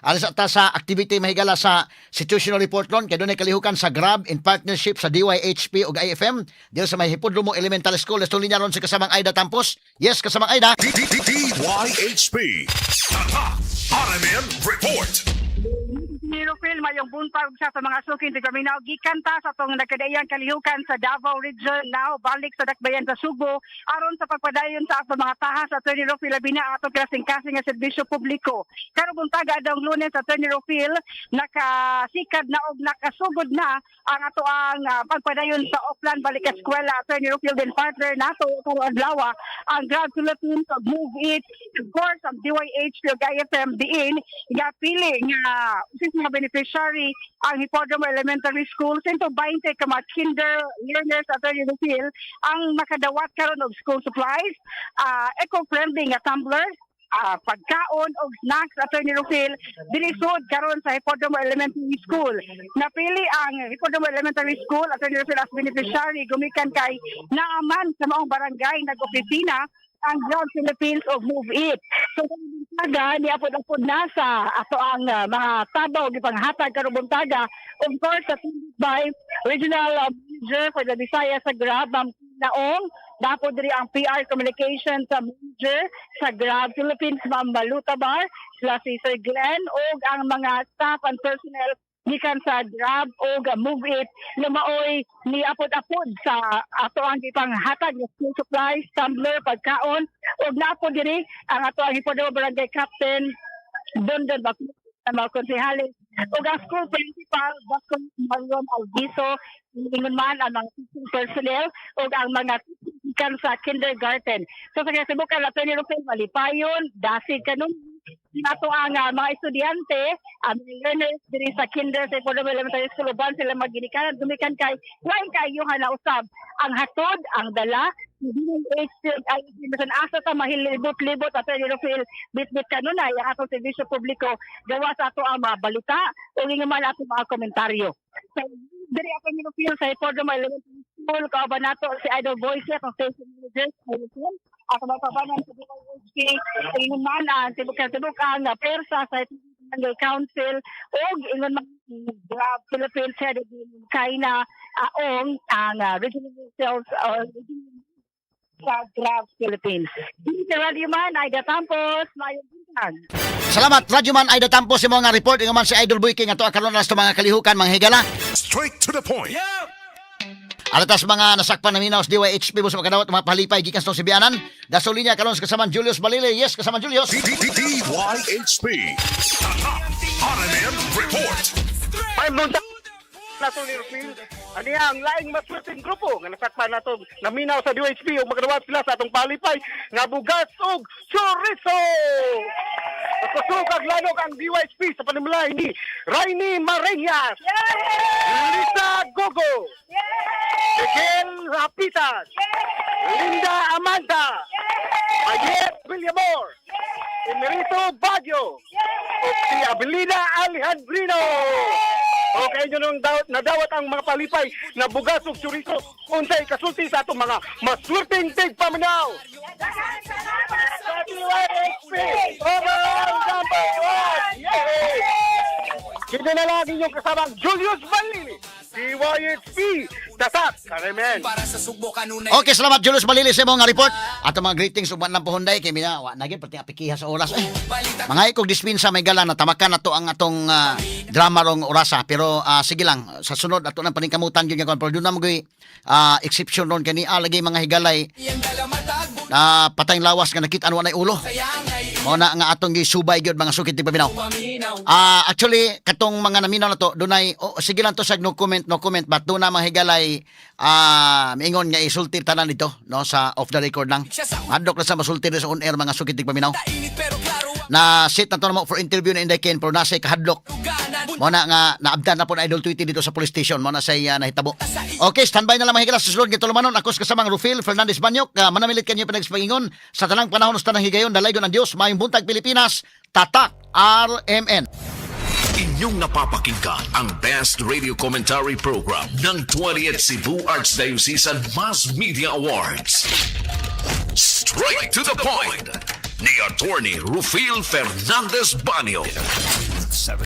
Alis ta sa activity, mahigala, sa situational report ron kay dunay kalihukan sa Grab in partnership sa DYHP ug IFM dito sa may Hipodromo Elementary School. Let's linya ron si kasamang Aida Tampos. Yes, kasamang Aida. DYHP. Tatak RMN Report. Ni Rufil, mayong buntag sa mga suking tigpaminaw gikan ta sa atong nagkadaiyang kalihukan sa Davao Region, now balik sa dakbayan sa Sugbo aron sa pagpadayon sa atong mga tahas, Attorney Rufil, labi na atong kasing-kasing nga serbisyo publiko. Karong buntag, adlawng Lunes, Attorney Rufil, nakasikad na og nakasugod na ang ato ang pagpadayon sa Oplan Balik Eskwela, Attorney Rufil, din partner nato karong adlaw ang Grab Philippines ug Move It, of course ang DYH ug IFM, diin nga pili nga usa sa mga beneficiary ang Hipodromo Elementary School. 120 ka mga kinder learners, Attorney Rufil, ang makadawat karon og school supplies, eco-friendly nga tumblers, pagkaon og snacks, Attorney Rufil, dilisod karon sa Hipodromo Elementary School. Napili ang Hipodromo Elementary School, Attorney Rufil, as beneficiary gumikan kay naaman sa maong barangay nag-opisina ang Grab Philippines ug Move It. So buntaga, niapod-apod na sa ato ang mga tabaw gipanghatag karong buntaga. Of course, sa by Regional Manager for the Visayas sa Grab, Ma'am Naong, Dapo diri ang PR Communications sa Manager sa Grab Philippines, Ma'am Maluta Bar, sila si Sir Glenn ug ang mga staff and personnel gikan sa Grab ug Move It nga maoy niapod-apod sa ato ang gipanghatag nga school supplies, tumbler, pagkaon, ug naapod diri ang ato ang Hipodromo Barangay Captain Dondon Bacuna, mga konsehales ug ang school principal, Dr. Marion Alviso, ingon man ang mga teaching personnel ug ang mga gikan sa kindergarten. So sa kasibukan, Attorney Rufil, malipayon, dasig kanun ato ang mga estudyante, ang mga learners diri sa kinder sa Hipodromo Elementary School, uban sila maginikanan gumikan kay lain kaayohan na usab ang hatod, ang dala ay bisan asa ta mahilibot-libot, Attorney Rufil, bit-bit kanunay ang atong serbisyo publiko gawa sa ato ang mga balita o nga man ato mga komentaryo. So, diri ako ni Rufil sa Hipodromo Elementary School, kauban nato si Idol Voice, atong station manager sa Rufil, ato mapabanan sa DYHP, ingon man ang tibok ang persa sa Barangay Council ug ingon man Grab Philippines head kay na aong ang regional sales or regional sa Grab Philippines. Dito sa Radio Man, Aida Tampos, mayong buntag. Salamat, Radyoman Aida Tampos, sa mga report. Ingon man si Idol Boyking ato karon sa mga kalihukan, mga higala. Straight to the point. Alatas mga nasakpan na minaw sa DYHP mo sa makadawat mga palipay gikan sa Sibianan. Dasol linya karon sa kasaman Julius Balile. Yes, kasaman Julius. DYHP. Tatak RMN Report. May buntag nato ni Rufil. Ani ang laing maswerteng grupo nga nasakpan nato naminaw sa DYHP ug makadawat sila sa atong palipay nga bugas ug chorizo. Kusog ag landok ang DYHP sa panimula ni Rainy Mareñas, Lisa Gogo, Miguel Rapitas, Linda Amanda, Ayet Villamor, Emerito Baggio, ug si Abelina Alejandrino. Okay, nyo nung nadawat ang mga palipay na bugas ug chorizo. Unsay kasulti sa atong mga maswerteng tigpaminaw? Sa DYHP, overall number one! Yay! Kini na lang inyong kasamang Julius Balili, DYHP, Tatak, RMN. Para sa Sugbo kanunay. Okay, salamat, Julius Balili, sa imong nga report. Ato mga greetings uban lang pohunday kay mina wa na gyud pati apikiha sa oras eh. Mga ikog dispensa may gala na tamakan na to ang atong drama rong orasa, pero sige lang, sa sunod ato nang paningkamutan gyud nga kon, pero doon na mo exception ron kani lagi, mga higalay, Iyang dalamatag na patayng lawas nga nakita wa nay ulo. Sayangay Mao na nga atong gisubay gyud, mga sukit tigpaminaw. paminaw. Actually, katong mga naminaw na to, dunay oh, sige lang to sa no comment, no comment, but doon na, mga higalay, miingon nga isulti tanan dito, no, sa off the record lang. Hadlok na sa masulti sa on air, mga sukit tigpaminaw. Init pero klaro ang Na sit na to na mo for interview na Inday Ken, pero nasa kahadlok. Uganan. Mo na nga naabdan na po na Idol Tweety dito sa police station. Mo na say nahitabo. Okay, standby na lang, mga higala, sa sulod gitulumanon. Ako sa kasamang Rufil Fernandez Banyok. Manamilit kanyo pinagsipagingon sa tanang panahon sa tanang higayon. Dalaygon ang Dios. Maayong buntag, Pilipinas. Tatak RMN. Inyong napapakinggan ang Best Radio Commentary Program ng 20th Cebu Archdiocesan Mass Media Awards. Straight to the point ni Attorney Rufil Fernandez Banyo. 7.